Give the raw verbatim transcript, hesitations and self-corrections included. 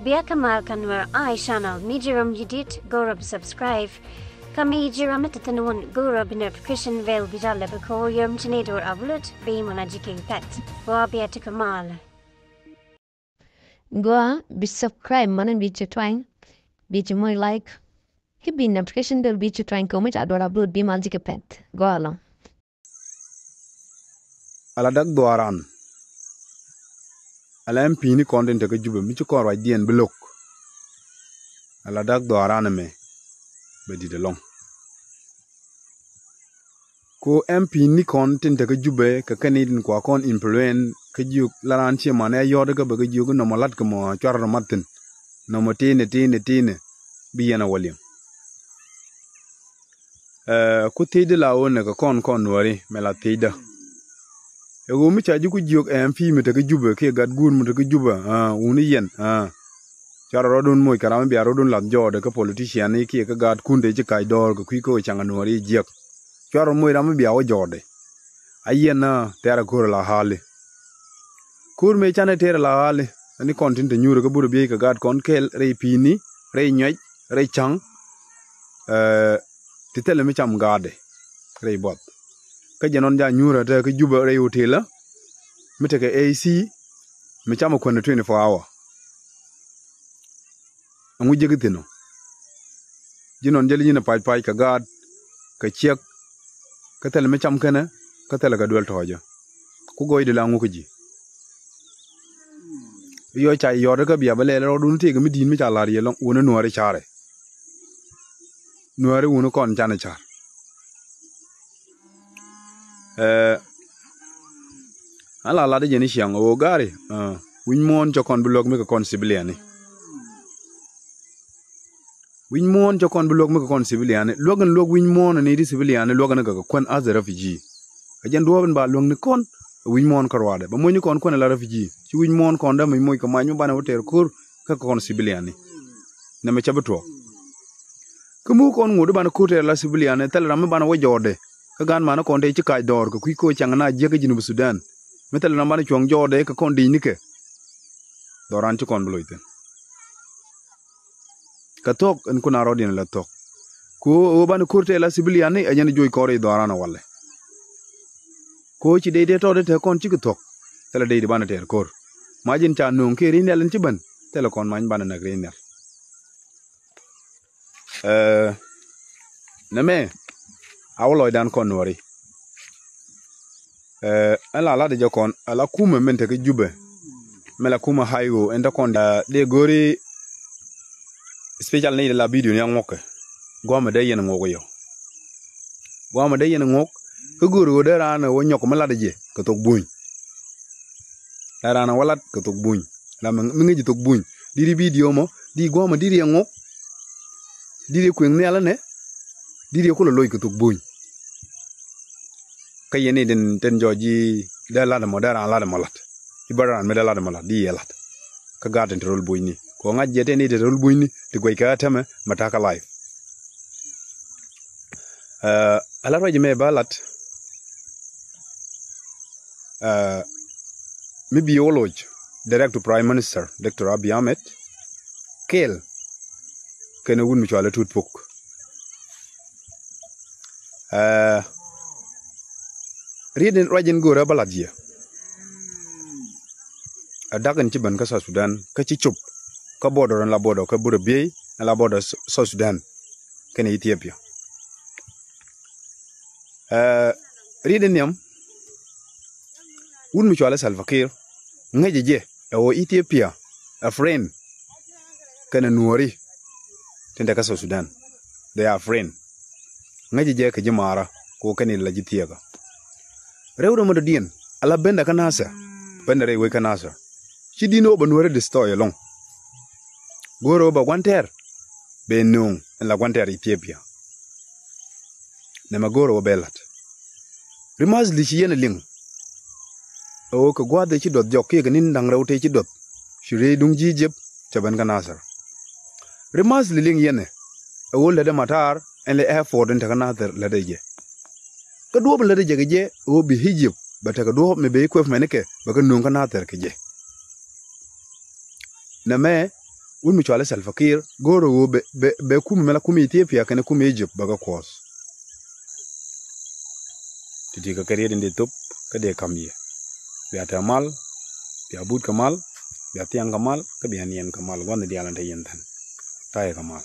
Bia kä mal kä Nuer Eye Channel, mi ji̱ ram ji̱ dit go̱o̱rä bi subscribe. Kä mi ji̱ ram mi te thi̱n wun go̱o̱rä bi notification bell bi jal lɛ bi ko̱o̱r yom ci ni do̱r upload bi mɔna ji̱ ki̱n pɛt. Gua bia ti kä mal. Gua bi subscribe mɔna bi ci twany, bi ci moc like. Ki bi notification bell bi ci twany kɛ mi ca do̱r upload bi mal ji̱ ki̱n pɛt. Gua lɔ. Ala dak dhuaaran. Ala M P ni kɔn tin te kä Jubɛ mi ci kɔn ruacdiɛn bi lo̱k. Ala dak dhuaaran ɛmɛ bɛ di̱t ɛlɔ̱ŋ. Ko M P ni kɔn tin te kä Jubɛ kɛ kɛn i̱ tin kua kɔn influence kä jiök la raan cie man ɛ yɔt kä bɛ kä jiök nɔmɔ lat kɛ mɔ cuarɛ rɔ mat thi̱n. Nɔmɔ ti̱i̱nɛ ti̱i̱nɛ ti̱i̱nɛ bi yɛn ɛ wä liŋ. Ɛ, ku thiecdä la ɣöö nɛ kɛ kɔn kɔn Nuääri mɛ la thiecdä. Ɛ ɣöö mi ca ji̱ ku jiök ɛm pi̱i̱ mi te kä Jubɛ kiɛ gat guur mi te kä Jubɛ, ɛ, wuni yɛn, ɛ. Cuarɛ rɔ̱dun moc kɛ ram mi bia rɔ̱dun lath jɔɔdɛ kä politician ni kiɛ kä gaatkun te ci kac dɔɔr kɛ kui̱ kä ɣöö caŋ ɛ Nuääri jiäk. Cuarɛ moc ram mi bia wä jɔɔdɛ. A yɛn, ɛ, tɛ̈rɛ ko̱r la ɣa̱li. Ko̱r mëë canɛ tɛɛr la ɣa̱li, ɛn i̱ kɔn tin te nyuurä kä burɛ biey kɛ gaat kɔn kɛɛl rɛy pi̱i̱ni, rɛy nyuɛc, rɛy ca̱ŋ, ɛ, ti thilɛ mi cam gaatdɛ rɛy buɔth. Kä jɛ nɔn ja nyuurä te kä Jubɛ rɛy hotelä mi tekɛ A C mi cam ɛ kuändɛ twenty four hour. Ɛŋu jek i̱ thi̱n ɔ? Ji̱ nɔn jäli nyin ɛ pac pac kɛ gaat, kɛ ciɛk, kä thilɛ mi cam kɛnɛ, kä thilɛ kɛ duel tɔ̱ɔ̱cä. Ku gɔɔydɛ la ŋuk kä ji̱. Yɔ ca yɔt kä bia bä lɛl rɔɔdun tëëk mi di̱i̱t mi ca la̱r yɛ lɔŋ wuni Nuääri carɛ. Nuääri wuni kɔn canɛ car. Ɛ, an la lat jɛ ni ciaŋ ɣöö gaari, ɛ, wi̱ny muɔ̱ɔ̱n cɛ kɔn bi luäk mi kɛ kɔn civilian ni. Wi̱ny muɔ̱ɔ̱n cɛ kɔn bi luäk mi kɛ kɔn civilian ni. Luäk in luäk wi̱ny muɔ̱ɔ̱n ni ti civilian ni luäk in kɛ kɛ kuän as a refugee. Ɛ jɛn duɔ̱ɔ̱p in ba luäk ni kɔn wi̱ny muɔ̱ɔ̱n kä ruaadɛ. Bɛ moc ni kɔn kuän ala refugee. Ci wi̱ny muɔ̱ɔ̱n kɔn dämɛ moc kɛ mac mi banɛ wä tɛɛr ko̱r kä kɛ kɔn civilian ni. Nɛmɛ cɛ bi tuɔɔk. Kä muk kɔn ŋot i̱ banɛ ko̱r tɛɛr ala civilian ni, thilɛ ram mi banɛ wä jɔɔdɛ. Kä gaan manä kɔn te ci kac dɔɔr kɛ kui̱ ko̱ caŋ na jiäk kä Jinub Sudan. Mi thilɛ ram banɛ cuɔ̱ŋ jɔɔdɛ kä kɔn di̱i̱c ni kɛ. Dhɔran ci kɔn bi loc thi̱n. Kɛ thuɔ̱k ɛn kun a rɔ̱diɛn la thuɔ̱k. Ku ɣöö banɛ ko̱r tɛɛr ala civilian ni ɛ jɛn joc kɔn rɛy dhɔran ɛ walɛ. Ku ɣöö ci dee dee tɔt dee te kɔn cikɛ thuɔ̱k. Thilɛ dee dee banɛ tɛɛr ko̱r. Ma ji̱n ca nööŋ kiɛ ri̱n nhial in ci ben. Thilɛ kɔn many banɛ näk ri̱n nhial. Ɛ, nɛmɛ a wä lɔcdan kɔn Nuääri. Ɛ, ɛn la lat jɛ kɔn ala kumɛ min te kä Jubɛ. Mɛ la kumɛ highway ɛn te kɔn, ɛ, dee go̱ri special ni la video ni a ŋuɔkɛ. Guamɛ dee yɛn ŋuɔk yɔ. Guamɛ dee yɛn ŋuɔk kä go̱ri ɣöö dee raan ɛ wä nyɔk mi lat jɛ kɛ thok buny. La raan ɛ wä lat kɛ thok buny. La mi ŋi̱ci thok buny. Diri video mɔ, di guamɛ diri ɛ ŋuɔk. Diri kueŋ nhial ɛnɛ. Diri ɛ kulɛ loc kɛ thok buny. Kä yɛn i̱ tin, tin jɔɔc ji̱ dee lat ɛmɔ, dee raan lat ɛmɔ lat. I̱ bä raan mi dee lat ɛmɔ lat, di yɛ lat. Kä gaat tin te rol bunyni. Kɛ ŋa̱c jɛ tin i̱ te rol bunyni, ti guɛc kɛ ɣä tämɛ, mɛ ta̱kä life. Ɛ, ala ruac mɛ ba lat. Ɛ, mi bi wä loc direct to Prime Minister Doctor Abiy Ahmed kɛɛl kɛnɛ wut mi cɔal ɛ Tut Puk. Ɛ, riet in ruac in go̱o̱rä bä lat jiɛ. Ɛ dak in ci ben kä South Sudan kä ci cop kä border in la border kä Burabie in la border South Sudan kɛnɛ Ethiopia. Ɛ, riet in nhiam wut mi cɔal ɛ Salva Kiir ŋäcɛ jɛ ɛ ɣöö Ethiopia ɛ friend kɛnɛ Nuääri tin te kä South Sudan. They are friend. Ŋäcɛ jɛ kɛ ji̱ maarä kɛ ɣöö kɛn in la ji̱ thieekä. Rɛw rɛw mi dɔ̱diɛn ala bendɛ kä Nasir, bendɛ rɛy wec kä Nasir. Ci di̱n ɣöö bɛ Nuääri destroy ɛlɔ̱ŋ. Go̱o̱rɛ ɣöö bɛ gua̱n tɛɛr bɛ nööŋ in la gua̱n tɛɛr Ethiopia. Nɛmɛ go̱o̱rɛ ɣöö bɛ la̱t. Ri Mathli ci yɛn ɛ liŋ ɛ ɣöö kɛ gua̱a̱th ëë ci duɔth jɔk kiɛ kɛ ni̱n da̱ŋ rɛw tëë ci duɔth ci rëëc duŋ ji̱ Egypt cɛ ben kä Nasir. Ri Mathli liŋ yɛn ɛ ɣöö lätdɛ mataar ɛn lɛ airport in te kä Nasir lätdɛ jɛ. Kä duɔ̱ɔ̱p in lätdɛ jɛ kɛ jɛ ɣöö bi Egypt bɛ tekɛ duɔ̱ɔ̱p mi bɛ equipment kɛ bɛ kɛ nööŋ kä Nasir kɛ jɛ. Nɛmɛ Wut mi cɔal i̱ Salva Kiir go̱o̱rɛ ɣöö bɛ, bɛ, bɛ kum mɛ la kum Ethiopia kɛnɛ kum Egypt bɛ kɛ kuɔth. Ti̱ti̱ kɛ kɛ riet in dee thop kä dee ka̱m yɛ. Bia te mal, bia but kɛ mal, bia thiaŋ kɛ mal, kä bia niɛn kɛ mal, gua̱n diaal in te yɛn thän. Ta̱yɛ kɛ mal.